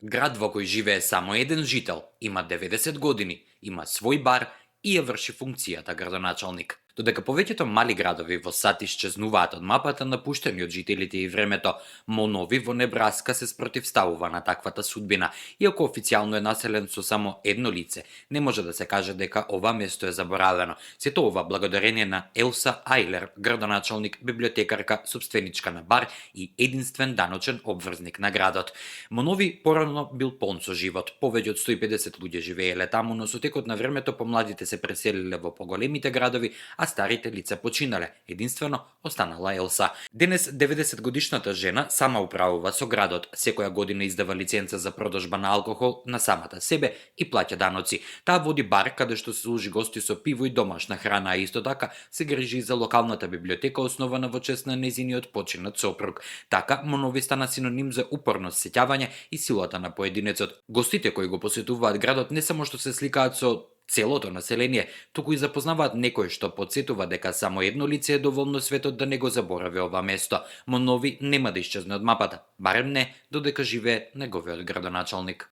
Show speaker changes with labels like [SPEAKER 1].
[SPEAKER 1] Град во кој живее само еден жител, има 90 години, има свој бар и ја врши функцијата градоначалник. Додека повеќето мали градови во САД исчезнуваат од мапата, напуштени од жителите и времето, Монови во Небраска се спротивставува на таквата судбина. Иако официјално е населен со само едно лице, не може да се каже дека ова место е заборавено. Сето ова благодарение на Елса Ајлер, градоначалник, библиотекарка, собственичка на бар и единствен даночен обврзник на градот. Монови порано бил полн со живот. Повеќе од 150 луѓе живееле таму, но со текот на времето помладите се преселиле во поголемите градови, а старите лица починале. Единствено останала Елса. Денес 90 годишната жена сама управува со градот. Секоја година издава лиценца за продажба на алкохол на самата себе и плаќа даноци. Таа води бар каде што се служи гости со пиво и домашна храна, а исто така се грижи за локалната библиотека основана во чест на незиниот починат сопруг. Така Монови стана синоним за упорност, сеќавање и силата на поединецот. Гостите кои го посетуваат градот не само што се сликаат со целото население, туку и запознаваат некој што подсетува дека само едно лице е доволно светот да не го заборави ова место. Монови нема да исчезне од мапата, барем не додека живее неговиот градоначалник.